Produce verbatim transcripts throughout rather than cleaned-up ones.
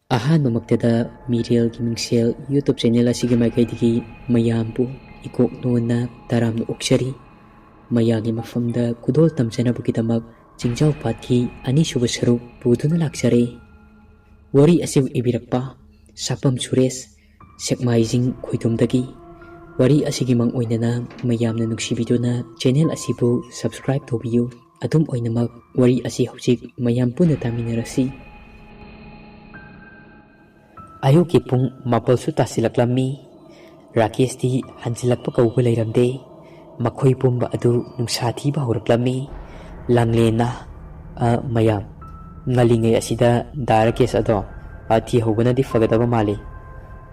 ꯑꯍꯥꯟꯕꯃꯛꯇꯗ ꯃꯤꯔꯦꯜꯒꯤ ꯃꯤꯡꯁꯦꯜ YouTube channel ꯑꯁꯤꯒꯤ ꯃꯥꯏꯀꯩꯗꯒꯤ ꯃꯌꯥꯝꯕꯨ ꯏꯀꯣꯛ ꯅꯣꯟꯅ ꯇꯔꯥꯝꯅ ꯑꯣꯛꯆꯔꯤ꯫ ꯃꯌꯥꯝꯒꯤ ꯃꯐꯝꯗ ꯈꯨꯗꯣꯜ ꯇꯝꯖꯅꯕꯒꯤꯗꯃꯛ ꯆꯤꯡꯖꯥꯎ ꯄꯥꯠꯀꯤ ꯑꯅꯤꯁꯨꯕ ꯁꯔꯨꯛ ꯄꯨꯗꯨꯅ ꯂꯥꯛꯆꯔꯦ꯫ ꯋꯥꯔꯤ ꯑꯁꯤꯕꯨ ꯏꯕꯤꯔꯛꯄ ꯁꯥꯄꯝ ꯁꯨꯔꯦꯁ, ꯁꯦꯛꯃꯥꯏꯖꯤꯡ ꯈꯣꯏꯗꯨꯝꯗꯒꯤ꯫ ꯋꯥꯔꯤ ꯑꯁꯤꯒꯤ ꯃꯪ ꯑꯣꯏꯅꯅ ꯃꯌꯥꯝꯅ ꯅꯨꯡꯁꯤꯕꯤꯗꯨꯅ ꯆꯦꯅꯦꯜ ꯑꯁꯤꯕꯨ subscribe ꯇꯧꯕꯤꯌꯨ꯫ ꯑꯗꯨꯝ ꯑꯣꯏꯅꯃꯛ, ꯋꯥꯔꯤ ꯑꯁꯤ ꯍꯧꯖꯤꯛ ꯃꯌꯥꯝ ꯄꯨꯟꯅ ꯇꯥꯃꯤꯟꯅꯔꯁꯤ꯫ ꯑꯌꯨꯛꯀꯤ ꯄꯨꯡ ꯃꯥꯄꯜꯁꯨ ꯇꯥꯁꯤꯜꯂꯛꯂꯝꯃꯤ꯫ ꯔꯥꯀꯦꯁꯇꯤ ꯍꯟꯖꯤꯜꯂꯛꯄ ꯀꯧꯕ ꯂꯩꯔꯝꯗꯦ꯫ ꯃꯈꯣꯏ ꯄꯨꯝꯕ ꯑꯗꯨ ꯅꯨꯡꯁꯥ ꯊꯤꯕ ꯍꯧꯔꯛꯂꯝꯃꯤ꯫ ꯂꯥꯡꯂꯦꯟꯅ, "ꯑ, ꯃꯌꯥꯝ, ꯉꯜꯂꯤꯉꯩ ꯑꯁꯤꯗ ꯗꯥ ꯔꯥꯀꯦꯁ ꯑꯗꯣ, ꯑ, ꯊꯤꯍꯧꯕꯅꯗꯤ ꯐꯒꯗꯕ ꯃꯥꯜꯂꯤ꯫"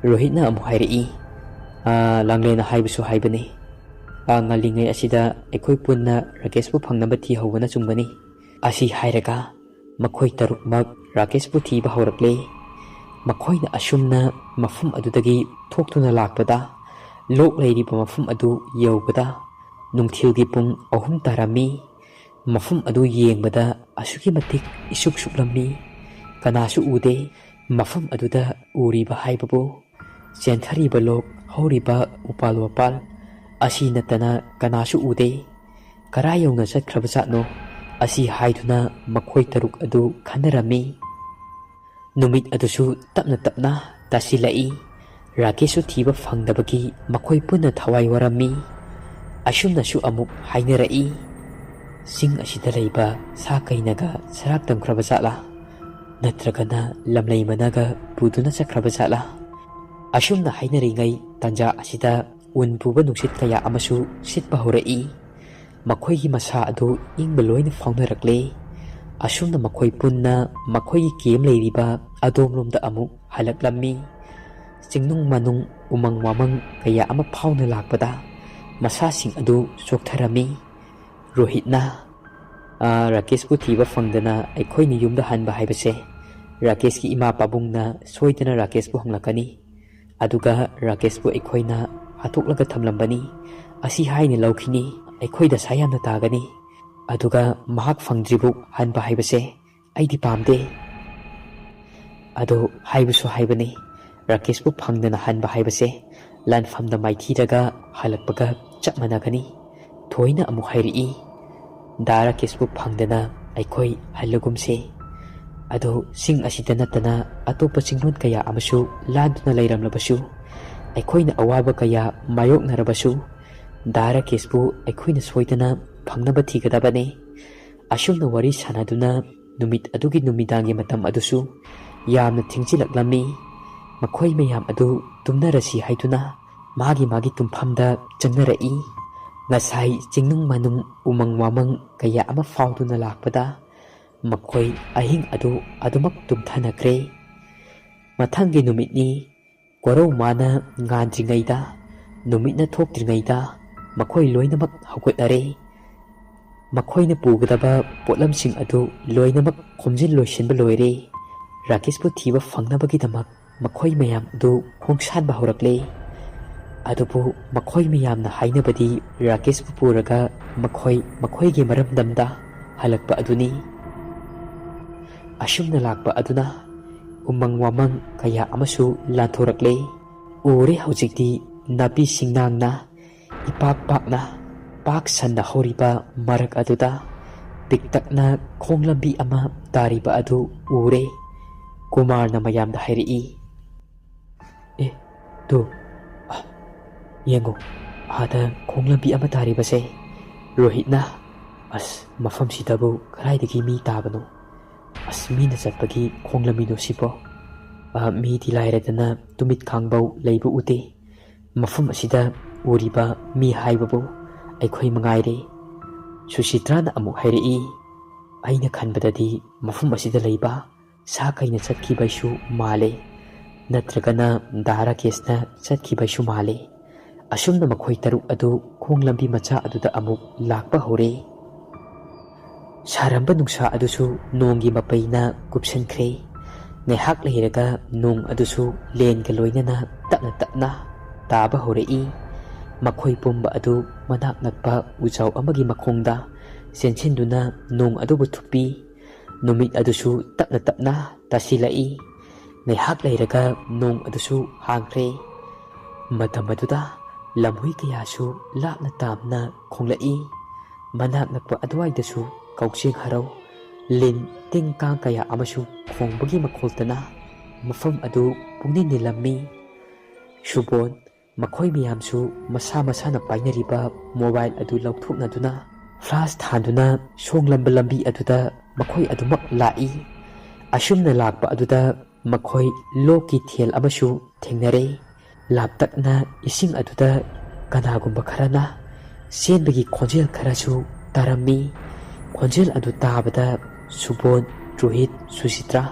ꯔꯣꯍꯤꯠꯅ ꯑꯃꯨꯛ ꯍꯥꯏꯔꯛꯏ, "ꯑ, ꯂꯥꯡꯂꯦꯟꯅ ꯍꯥꯏꯕꯁꯨ ꯍꯥꯏꯕꯅꯤ꯫ ꯑ, ꯉꯜꯂꯤꯉꯩ ꯑꯁꯤꯗ ꯑꯩꯈꯣꯏ ꯄꯨꯟꯅ ꯔꯥꯀꯦꯁꯄꯨ ꯐꯪꯅꯕ ꯊꯤꯍꯧꯕꯅ ꯆꯨꯝꯒꯅꯤ꯫" ꯑꯁꯤ ꯍꯥꯏꯔꯒ ꯃꯈꯣꯏ ꯇꯔꯨꯛꯃꯛ ꯔꯥꯀꯦꯁꯄꯨ ꯊꯤꯕ ꯍꯧꯔꯛꯂꯦ꯫ ꯃꯈꯣꯏꯅ ꯑꯁꯨꯝꯅ ꯃꯐꯝ ꯑꯗꯨꯗꯒꯤ ꯊꯣꯛꯇꯨꯅ ꯂꯥꯛꯄꯗ, ꯂꯣꯛ ꯂꯩꯔꯤꯕ ꯃꯐꯝ ꯑꯗꯨ ꯌꯧꯕꯗ ꯅꯨꯡꯊꯤꯜꯒꯤ ꯄꯨꯡ ꯑꯍꯨꯝ ꯇꯥꯔꯝꯃꯤ꯫ ꯃꯐꯝ ꯑꯗꯨ ꯌꯦꯡꯕꯗ ꯑꯁꯨꯛꯀꯤ ꯃꯇꯤꯛ ꯏꯁꯨꯛ ꯁꯨꯛꯂꯝꯃꯤ꯫ ꯀꯅꯥꯁꯨ ꯎꯗꯦ꯫ ꯃꯐꯝ ꯑꯗꯨꯗ ꯎꯔꯤꯕ ꯍꯥꯏꯕꯕꯨ ꯆꯦꯟꯊꯔꯤꯕ ꯂꯣꯛ, ꯍꯧꯔꯤꯕ ꯎꯄꯥꯜ ꯋꯥꯄꯥꯜ ꯑꯁꯤ ꯅꯠꯇꯅ ꯀꯅꯥꯁꯨ ꯎꯗꯦ꯫ ꯀꯔꯥꯏ ꯌꯧꯅ ꯆꯠꯈ꯭ꯔꯕꯖꯥꯠꯅꯣ ꯑꯁꯤ ꯍꯥꯏꯗꯨꯅ ꯃꯈꯣꯏ ꯇꯔꯨꯛ ꯑꯗꯨ ꯈꯟꯅꯔꯝꯃꯤ꯫ ꯅꯨꯃꯤꯠ ꯑꯗꯨꯁꯨ ꯇꯞꯅ ꯇꯞꯅ ꯇꯥꯁꯤꯜꯂꯛꯏ꯫ ꯔꯥꯀꯦꯁꯁꯨ ꯊꯤꯕ ꯐꯪꯗꯕꯒꯤ ꯃꯈꯣꯏ ꯄꯨꯟꯅ ꯊꯋꯥꯏ ꯋꯥꯔꯝꯃꯤ꯫ ꯑꯁꯨꯝꯅꯁꯨ ꯑꯃꯨꯛ ꯍꯥꯏꯅꯔꯛꯏ, "ꯆꯤꯡ ꯑꯁꯤꯗ ꯂꯩꯕ ꯁꯥ ꯀꯩꯅꯒ ꯁꯔꯥꯛ ꯇꯝꯈ꯭ꯔꯕ ꯖꯥꯠꯂꯥ? ꯅꯠꯇ꯭ꯔꯒꯅ ꯂꯝꯂꯩ ꯃꯅꯥꯒ ꯄꯨꯗꯨꯅ ꯆꯠꯈ꯭ꯔꯕ ꯖꯥꯠꯂꯥ?" ꯑꯁꯨꯝꯅ ꯍꯥꯏꯅꯔꯤꯉꯩ ꯇꯥꯟꯖꯥ ꯑꯁꯤꯗ ꯎꯟ ꯄꯨꯕ ꯅꯨꯡꯁꯤꯠ ꯀꯌꯥ ꯑꯃꯁꯨ ꯁꯤꯠꯄ ꯍꯧꯔꯛꯏ꯫ ꯃꯈꯣꯏꯒꯤ ꯃꯁꯥ ꯑꯗꯨ ꯏꯪꯕ ꯂꯣꯏꯅ ꯐꯥꯎꯅꯔꯛꯂꯦ꯫ ꯑꯁꯨꯝꯅ ꯃꯈꯣꯏ ꯄꯨꯟꯅ ꯃꯈꯣꯏꯒꯤ ꯀꯦꯝ ꯂꯩꯔꯤꯕ ꯑꯗꯣꯝꯂꯣꯝꯗ ꯑꯃꯨꯛ ꯍꯜꯂꯛꯂꯝꯃꯤ꯫ ꯆꯤꯡꯅꯨꯡ ꯃꯥꯅꯨꯡ, ꯎꯃꯪ ꯋꯥꯃꯪ ꯀꯌꯥ ꯑꯃ ꯐꯥꯎꯅ ꯂꯥꯛꯄꯗ ꯃꯁꯥꯁꯤꯡ ꯑꯗꯨ ꯆꯣꯛꯊꯔꯝꯃꯤ꯫ ꯔꯣꯍꯤꯠꯅ, "ꯑ, ꯔꯥꯀꯦꯁꯄꯨ ꯊꯤꯕ ꯐꯪꯗꯅ ꯑꯩꯈꯣꯏꯅ ꯌꯨꯝꯗ ꯍꯟꯕ ꯍꯥꯏꯕꯁꯦ, ꯔꯥꯀꯦꯁꯀꯤ ꯏꯃꯥ ꯄꯥꯕꯨꯡꯅ ꯁꯣꯏꯗꯅ ꯔꯥꯀꯦꯁꯄꯨ ꯍꯪꯂꯛꯀꯅꯤ꯫ ꯑꯗꯨꯒ ꯔꯥꯀꯦꯁꯄꯨ ꯑꯩꯈꯣꯏꯅ ꯍꯥꯠꯇꯣꯛꯂꯒ ꯊꯝꯂꯝꯕꯅꯤ ꯑꯁꯤ ꯍꯥꯏꯅ ꯂꯧꯈꯤꯅꯤ꯫ ꯑꯩꯈꯣꯏ ꯗꯁꯥ ꯌꯥꯝꯅ ꯇꯥꯒꯅꯤ꯫ ꯑꯗꯨꯒ ꯃꯍꯥꯛ ꯐꯪꯗ꯭ꯔꯤꯕꯨ ꯍꯟꯕ ꯍꯥꯏꯕꯁꯦ ꯑꯩꯗꯤ ꯄꯥꯝꯗꯦ꯫" ꯑꯗꯣ ꯍꯥꯏꯕꯁꯨ ꯍꯥꯏꯕꯅꯤ, ꯔꯥꯀꯦꯁꯄꯨ ꯐꯪꯗꯅ ꯍꯟꯕ ꯍꯥꯏꯕꯁꯦ ꯂꯥꯟꯐꯝꯗ ꯃꯥꯏꯊꯤꯔꯒ ꯍꯜꯂꯛꯄꯒ ꯆꯞ ꯃꯥꯟꯅꯒꯅꯤ꯫ ꯊꯣꯏꯅ ꯑꯃꯨꯛ ꯍꯥꯏꯔꯛꯏ, "ꯗꯥ ꯔꯥꯀꯦꯁꯄꯨ ꯐꯪꯗꯅ ꯑꯩꯈꯣꯏ ꯍꯜꯂꯒꯨꯝꯁꯦ꯫ ꯑꯗꯣ ꯆꯤꯡ ꯑꯁꯤꯗ ꯅꯠꯇꯅ ꯑꯇꯣꯞꯄ ꯆꯤꯡꯂꯣꯟ ꯀꯌꯥ ꯑꯃꯁꯨ ꯂꯥꯟꯗꯨꯅ ꯂꯩꯔꯝꯂꯕꯁꯨ, ꯑꯩꯈꯣꯏꯅ ꯑꯋꯥꯕ ꯀꯌꯥ ꯃꯥꯌꯣꯛꯅꯔꯕꯁꯨ, ꯗꯥ ꯔꯥꯀꯦꯁꯄꯨ ꯑꯩꯈꯣꯏꯅ ꯁꯣꯏꯗꯅ ꯐꯪꯅꯕ ꯊꯤꯒꯗꯕꯅꯤ"꯫ ꯑꯁꯨꯝꯅ ꯋꯥꯔꯤ ꯁꯥꯟꯅꯗꯨꯅ ꯅꯨꯃꯤꯠ ꯑꯗꯨꯒꯤ ꯅꯨꯃꯤꯗꯥꯡꯒꯤ ꯃꯇꯝ ꯑꯗꯨꯁꯨ ꯌꯥꯝꯅ ꯊꯦꯡꯖꯤꯜꯂꯛꯂꯝꯃꯤ꯫ ꯃꯈꯣꯏ ꯃꯌꯥꯝ ꯑꯗꯨ ꯇꯨꯝꯅꯔꯁꯤ ꯍꯥꯏꯗꯨꯅ ꯃꯥꯒꯤ ꯃꯥꯒꯤ ꯇꯨꯝꯐꯝꯗ ꯆꯪꯅꯔꯛꯏ꯫ ꯉꯁꯥꯏ ꯆꯤꯡꯅꯨꯡ ꯃꯅꯨꯡ ꯎꯃꯪ ꯋꯥꯃꯪ ꯀꯌꯥ ꯑꯃ ꯐꯥꯎꯗꯨꯅ ꯂꯥꯛꯄꯗ ꯃꯈꯣꯏ ꯑꯍꯤꯡ ꯑꯗꯨ ꯑꯗꯨꯃꯛ ꯇꯨꯝꯊꯅꯈ꯭ꯔꯦ꯫ ꯃꯊꯪꯒꯤ ꯅꯨꯃꯤꯠꯅꯤ꯫ ꯀꯣꯔꯧ ꯃꯥꯅ ꯉꯥꯟꯗ꯭ꯔꯤꯉꯩꯗ, ꯅꯨꯃꯤꯠꯅ ꯊꯣꯛꯇ꯭ꯔꯤꯉꯩꯗ ꯃꯈꯣꯏ ꯂꯣꯏꯅꯃꯛ ꯍꯧꯒꯠꯅꯔꯦ꯫ ꯃꯈꯣꯏꯅ ꯄꯨꯒꯗꯕ ꯄꯣꯠꯂꯝꯁꯤꯡ ꯑꯗꯨ ꯂꯣꯏꯅꯃꯛ ꯈꯣꯝꯖꯤꯟ ꯂꯣꯏꯁꯤꯟꯕ ꯂꯣꯏꯔꯦ꯫ ꯔꯥꯀꯦꯁꯄꯨ ꯊꯤꯕ ꯐꯪꯅꯕꯒꯤꯗꯃꯛ ꯃꯈꯣꯏ ꯃꯌꯥꯝ ꯑꯗꯨ ꯈꯣꯡꯁꯥꯟꯕ ꯍꯧꯔꯛꯂꯦ꯫ ꯑꯗꯨꯕꯨ ꯃꯈꯣꯏ ꯃꯌꯥꯝꯅ ꯍꯥꯏꯅꯕꯗꯤ ꯔꯥꯀꯦꯁꯄꯨ ꯄꯨꯔꯒ ꯃꯈꯣꯏ ꯃꯈꯣꯏꯒꯤ ꯃꯔꯝꯗꯝꯗ ꯍꯜꯂꯛꯄ ꯑꯗꯨꯅꯤ꯫ ꯑꯁꯨꯝꯅ ꯂꯥꯛꯄ ꯑꯗꯨꯅ ꯎꯃꯪ ꯋꯥꯃꯪ ꯀꯌꯥ ꯑꯃꯁꯨ ꯂꯥꯟꯊꯣꯔꯛꯂꯦ꯫ ꯎꯔꯦ ꯍꯧꯖꯤꯛꯇꯤ ꯅꯥꯄꯤ ꯁꯤꯡꯅꯥꯡꯅ ꯏꯄꯥꯛ ꯄꯥꯛꯅ ꯄꯥꯛ ꯁꯟꯅ ꯍꯧꯔꯤꯕ ꯃꯔꯛ ꯑꯗꯨꯗ ꯄꯤꯛꯇꯛꯅ ꯈꯣꯡ ꯂꯝꯕꯤ ꯑꯃ ꯇꯥꯔꯤꯕ ꯑꯗꯨ ꯎꯔꯦ꯫ ꯀꯨꯃꯥꯔꯅ ꯃꯌꯥꯝꯗ ꯍꯥꯏꯔꯛꯏ, "ꯑꯦ, ꯇꯨ, ꯑ, ꯌꯦꯡꯉꯨ, ꯑꯥꯗ ꯈꯣꯡ ꯂꯝꯕꯤ ꯑꯃ ꯇꯥꯔꯤꯕꯁꯦ ꯔꯣꯍꯤꯠꯅ꯫ ꯑꯁ, ꯃꯐꯝꯁꯤꯗꯕꯨ ꯀꯗꯥꯏꯗꯒꯤ ꯃꯤ ꯇꯥꯕꯅꯣ? ꯑꯁ, ꯃꯤꯅ ꯆꯠꯄꯒꯤ ꯈꯣꯡ ꯂꯝꯕꯤꯗꯣ ꯁꯤꯕꯣ? ꯑ, ꯃꯤꯗꯤ ꯂꯥꯏꯔꯗꯅ ꯇꯨꯃꯤꯠ ꯈꯥꯡꯕꯧ ꯂꯩꯕ ꯎꯗꯦ꯫ ꯃꯐꯝ ꯑꯁꯤꯗ ꯎꯔꯤꯕ ꯃꯤ ꯍꯥꯏꯕꯕꯨ ꯑꯩꯈꯣꯏ ꯃꯉꯥꯏꯔꯦ"꯫ ꯁꯨꯁꯤꯇ꯭ꯔꯥꯅ ꯑꯃꯨꯛ ꯍꯥꯏꯔꯛꯏ, "ꯑꯩꯅ ꯈꯟꯕꯗꯗꯤ ꯃꯐꯝ ꯑꯁꯤꯗ ꯂꯩꯕ ꯁꯥ ꯀꯩꯅ ꯆꯠꯈꯤꯕꯩꯁꯨ ꯃꯥꯜꯂꯦ, ꯅꯠꯇ꯭ꯔꯒꯅ ꯗꯥ ꯔꯥꯀꯦꯁꯅ ꯆꯠꯈꯤꯕꯩꯁꯨ ꯃꯥꯜꯂꯦ"꯫ ꯑꯁꯨꯝꯅ ꯃꯈꯣꯏ ꯇꯔꯨꯛ ꯑꯗꯨ ꯈꯣꯡ ꯂꯝꯕꯤ ꯃꯆꯥ ꯑꯗꯨꯗ ꯑꯃꯨꯛ ꯂꯥꯛꯄ ꯍꯧꯔꯦ꯫ ꯁꯥꯔꯝꯕ ꯅꯨꯡꯁꯥ ꯑꯗꯨꯁꯨ ꯅꯣꯡꯒꯤ ꯃꯄꯩꯅ ꯀꯨꯞꯁꯟꯈ꯭ꯔꯦ꯫ ꯉꯥꯏꯍꯥꯛ ꯂꯩꯔꯒ ꯅꯣꯡ ꯑꯗꯨꯁꯨ ꯂꯦꯟꯒ ꯂꯣꯏꯅꯅ ꯇꯞꯅ ꯇꯞꯅ ꯇꯥꯕ ꯍꯧꯔꯛꯏ꯫ ꯃꯈꯣꯏ ꯄꯨꯝꯕ ꯑꯗꯨ ꯃꯅꯥꯛ ꯅꯛꯄ ꯎꯖꯥꯎ ꯑꯃꯒꯤ ꯃꯈꯣꯡꯗ ꯆꯦꯟꯁꯤꯟꯗꯨꯅ ꯅꯣꯡ ꯑꯗꯨꯕꯨ ꯊꯨꯞꯄꯤ꯫ ꯅꯨꯃꯤꯠ ꯑꯗꯨꯁꯨ ꯇꯞꯅ ꯇꯞꯅ ꯇꯥꯁꯤꯜꯂꯛꯏ꯫ ꯉꯥꯏꯍꯥꯛ ꯂꯩꯔꯒ ꯅꯣꯡ ꯑꯗꯨꯁꯨ ꯍꯥꯡꯈ꯭ꯔꯦ꯫ ꯃꯇꯝ ꯑꯗꯨꯗ ꯂꯝꯍꯨꯏ ꯀꯌꯥꯁꯨ ꯂꯥꯞꯅ ꯇꯥꯝꯅ ꯈꯣꯡꯂꯛꯏ꯫ ꯃꯅꯥꯛ ꯅꯛꯄ ꯑꯗꯨꯋꯥꯏꯗꯁꯨ ꯀꯛꯆꯦꯡ ꯍꯔꯥꯎ, ꯂꯤꯟ, ꯇꯤꯟ ꯀꯥꯡ ꯀꯌꯥ ꯑꯃꯁꯨ ꯈꯣꯡꯕꯒꯤ ꯃꯈꯣꯜꯇꯅ ꯃꯐꯝ ꯑꯗꯨ ꯄꯨꯡꯅꯤꯟ ꯅꯤꯜꯂꯝꯃꯤ꯫ ꯁꯨꯕꯣꯟ ꯃꯈꯣꯏ ꯃꯌꯥꯝꯁꯨ ꯃꯁꯥ ꯃꯁꯥꯅ ꯄꯥꯏꯅꯔꯤꯕ ꯃꯣꯕꯥꯏꯜ ꯑꯗꯨ ꯂꯧꯊꯣꯛꯅꯗꯨꯅ ꯐ꯭ꯂꯥꯁ ꯊꯥꯟꯗꯨꯅ ꯁꯣꯡꯂꯝꯕ ꯂꯝꯕꯤ ꯑꯗꯨꯗ ꯃꯈꯣꯏ ꯑꯗꯨꯃꯛ ꯂꯥꯛꯏ꯫ ꯑꯁꯨꯝꯅ ꯂꯥꯛꯄ ꯑꯗꯨꯗ ꯃꯈꯣꯏ ꯂꯣꯛꯀꯤ ꯊꯦꯜ ꯑꯃꯁꯨ ꯊꯦꯡꯅꯔꯦ꯫ ꯂꯥꯞꯇꯛꯅ ꯏꯁꯤꯡ ꯑꯗꯨꯗ ꯀꯅꯥꯒꯨꯝꯕ ꯈꯔꯅ ꯆꯦꯟꯕꯒꯤ ꯈꯣꯟꯖꯦꯜ ꯈꯔꯁꯨ ꯇꯥꯔꯝꯃꯤ꯫ ꯈꯣꯟꯖꯦꯜ ꯑꯗꯨ ꯇꯥꯕꯗ ꯁꯨꯕꯣꯟ, ꯔꯣꯍꯤꯠ, ꯁꯨꯁꯤꯇ꯭ꯔꯥ,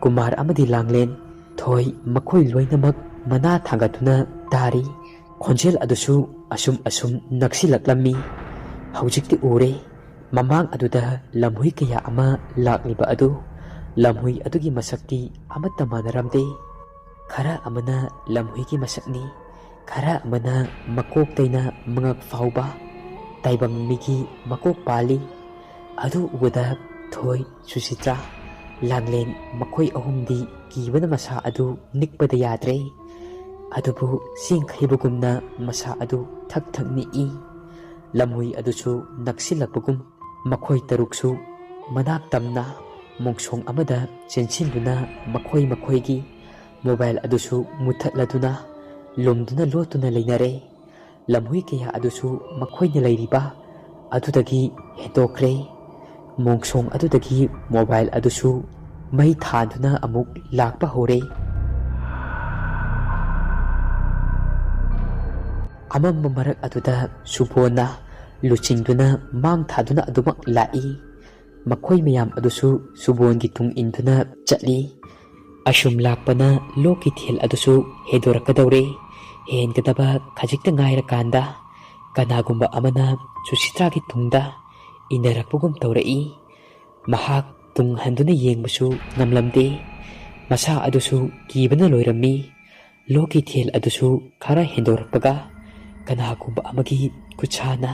ꯀꯨꯃꯥꯔ ꯑꯃꯗꯤ ꯂꯥꯡꯂꯦꯟ, ꯊꯣꯏ, ꯃꯈꯣꯏ ꯂꯣꯏꯅꯃꯛ ꯃꯅꯥ ꯊꯥꯡꯒꯠꯇꯨꯅ ꯇꯥꯔꯤ꯫ ꯈꯣꯟꯖꯦꯜ ꯑꯗꯨꯁꯨ ꯑꯁꯨꯝ ꯑꯁꯨꯝ ꯅꯛꯁꯤꯜꯂꯛꯂꯝꯃꯤ꯫ ꯍꯧꯖꯤꯛꯇꯤ ꯎꯔꯦ, ꯃꯃꯥꯡ ꯑꯗꯨꯗ ꯂꯝꯍꯨꯏ ꯀꯌꯥ ꯑꯃ ꯂꯥꯛꯂꯤꯕ ꯑꯗꯨ꯫ ꯂꯝꯍꯨꯏ ꯑꯗꯨꯒꯤ ꯃꯁꯛꯇꯤ ꯑꯃꯠꯇ ꯃꯥꯟꯅꯔꯝꯗꯦ꯫ ꯈꯔ ꯑꯃꯅ ꯂꯝꯍꯨꯏꯒꯤ ꯃꯁꯛꯅꯤ, ꯈꯔ ꯑꯃꯅ ꯃꯀꯣꯛꯇꯩꯅ ꯃꯉꯛ ꯐꯥꯎꯕ ꯇꯥꯏꯕꯪ ꯃꯤꯒꯤ ꯃꯀꯣꯛ ꯄꯥꯜꯂꯤ꯫ ꯑꯗꯨ ꯎꯕꯗ ꯊꯣꯏ, ꯁꯨꯁꯤꯇ꯭ꯔꯥ, ꯂꯥꯡꯂꯦꯟ ꯃꯈꯣꯏ ꯑꯍꯨꯝꯗꯤ ꯀꯤꯕꯅ ꯃꯁꯥ ꯑꯗꯨ ꯅꯤꯛꯄꯗ ꯌꯥꯗ꯭ꯔꯦ꯫ ꯑꯗꯨꯕꯨ ꯆꯦꯡꯈꯩꯕꯒꯨꯝꯅ ꯃꯁꯥ ꯑꯗꯨ ꯊꯛ ꯊꯛ ꯅꯤꯛꯏ꯫ ꯂꯝꯍꯨꯏ ꯑꯗꯨꯁꯨ ꯅꯛꯁꯤꯜꯂꯛꯄꯒꯨꯝ ꯃꯈꯣꯏ ꯇꯔꯨꯛꯁꯨ ꯃꯅꯥꯛ ꯇꯝꯅ ꯃꯣꯡꯁꯣꯡ ꯑꯃꯗ ꯆꯦꯟꯁꯤꯟꯗꯨꯅ ꯃꯈꯣꯏ ꯃꯈꯣꯏꯒꯤ ꯃꯣꯕꯥꯏꯜ ꯑꯗꯨꯁꯨ ꯃꯨꯊꯠꯂꯗꯨꯅ ꯂꯨꯝꯗꯨꯅ ꯂꯣꯠꯇꯨꯅ ꯂꯩꯅꯔꯦ꯫ ꯂꯝꯍꯨꯏ ꯀꯌꯥ ꯑꯗꯨꯁꯨ ꯃꯈꯣꯏꯅ ꯂꯩꯔꯤꯕ ꯑꯗꯨꯗꯒꯤ ꯍꯦꯟꯗꯣꯛꯈ꯭ꯔꯦ꯫ ꯃꯣꯡꯁꯣꯡ ꯑꯗꯨꯗꯒꯤ ꯃꯣꯕꯥꯏꯜ ꯑꯗꯨꯁꯨ ꯃꯩ ꯊꯥꯗꯨꯅ ꯑꯃꯨꯛ ꯂꯥꯛꯄ ꯍꯧꯔꯦ꯫ ꯑꯃꯝꯕ ꯃꯔꯛ ꯑꯗꯨꯗ ꯁꯨꯕꯣꯟꯅ ꯂꯨꯆꯤꯡꯗꯨꯅ ꯃꯥꯡ ꯊꯥꯗꯨꯅ ꯑꯗꯨꯃꯛ ꯂꯥꯛꯏ꯫ ꯃꯈꯣꯏ ꯃꯌꯥꯝ ꯑꯗꯨꯁꯨ ꯁꯨꯕꯣꯟꯒꯤ ꯇꯨꯡ ꯏꯟꯗꯨꯅ ꯆꯠꯂꯤ꯫ ꯑꯁꯨꯝ ꯂꯥꯛꯄꯅ ꯂꯣꯛꯀꯤ ꯊꯦꯜ ꯑꯗꯨꯁꯨ ꯍꯦꯟꯗꯣꯔꯛꯀꯗꯧꯔꯦ꯫ ꯍꯦꯟꯒꯗꯕ ꯈꯖꯤꯛꯇ ꯉꯥꯏꯔꯀꯥꯟꯗ ꯀꯅꯥꯒꯨꯝꯕ ꯑꯃꯅ ꯁꯨꯁꯤꯇ꯭ꯔꯥꯒꯤ ꯇꯨꯡꯗ ꯏꯟꯅꯔꯛꯄꯒꯨꯝ ꯇꯧꯔꯛꯏ꯫ ꯃꯍꯥꯛ ꯇꯨꯡ ꯍꯟꯗꯨꯅ ꯌꯦꯡꯕꯁꯨ ꯉꯝꯂꯝꯗꯦ꯫ ꯃꯁꯥ ꯑꯗꯨꯁꯨ ꯀꯤꯕꯅ ꯂꯣꯏꯔꯝꯃꯤ꯫ ꯂꯣꯛꯀꯤ ꯊꯦꯜ ꯑꯗꯨꯁꯨ ꯈꯔ ꯍꯦꯟꯗꯣꯔꯛꯄꯒ ꯀꯅꯥꯒꯨꯝꯕ ꯑꯃꯒꯤ ꯈꯨꯠꯁꯥꯅ